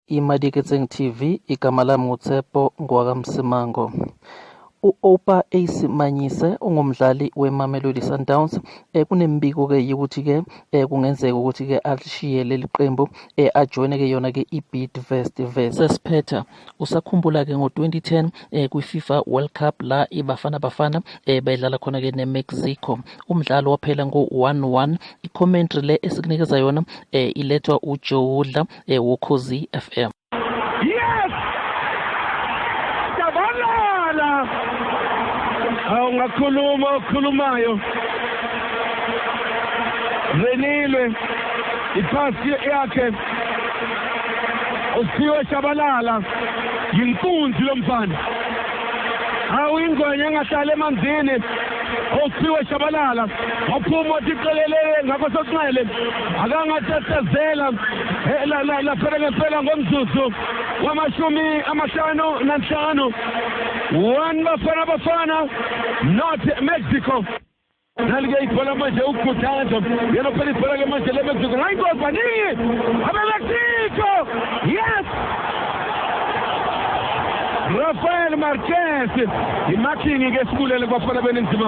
IMadiketseng TV, igama lami nguTshepo ngwakaMsimango. U-Oupa Ace Manyise ungumdlali weMamelodi Sundowns. Kunembiko-ke yokuthi-ke kungenzeka ukuthi-ke alishiye leli qembu, ajoyine-ke yona-ke iBidvest Wits. Sesiphetha, usakhumbula-ke ngo-2010 kwi-FIFA World Cup la iBafana Bafana bedlala khona-ke neMexico, umdlalo waphela ngo-1-1. I-commentary le esikunikeza yona ilethwa uJoe Udla woKhozi FM. Yes! Shabalala! Awungakhuluma okhulumayo. Renilwe iphasi yakhe. Usiwe Shabalala yinkunzi lo mfana. Hawu, ingwenya engahlala emanzini. Usiwe Shabalala waphuma wathi qelele ngakho sokunxele, akangatetezela laphela ngempela ngomzuzu wama-55. 1 Bafana Bafana 0 Mexico. Nalike ibhola manje ukhuthazo yena phela ibhola ke manje le Mexico ngayingozi baningi abe-Mexico. Yes, Rafael Marquez, imarking ke sibulele kubafana beNingizimu.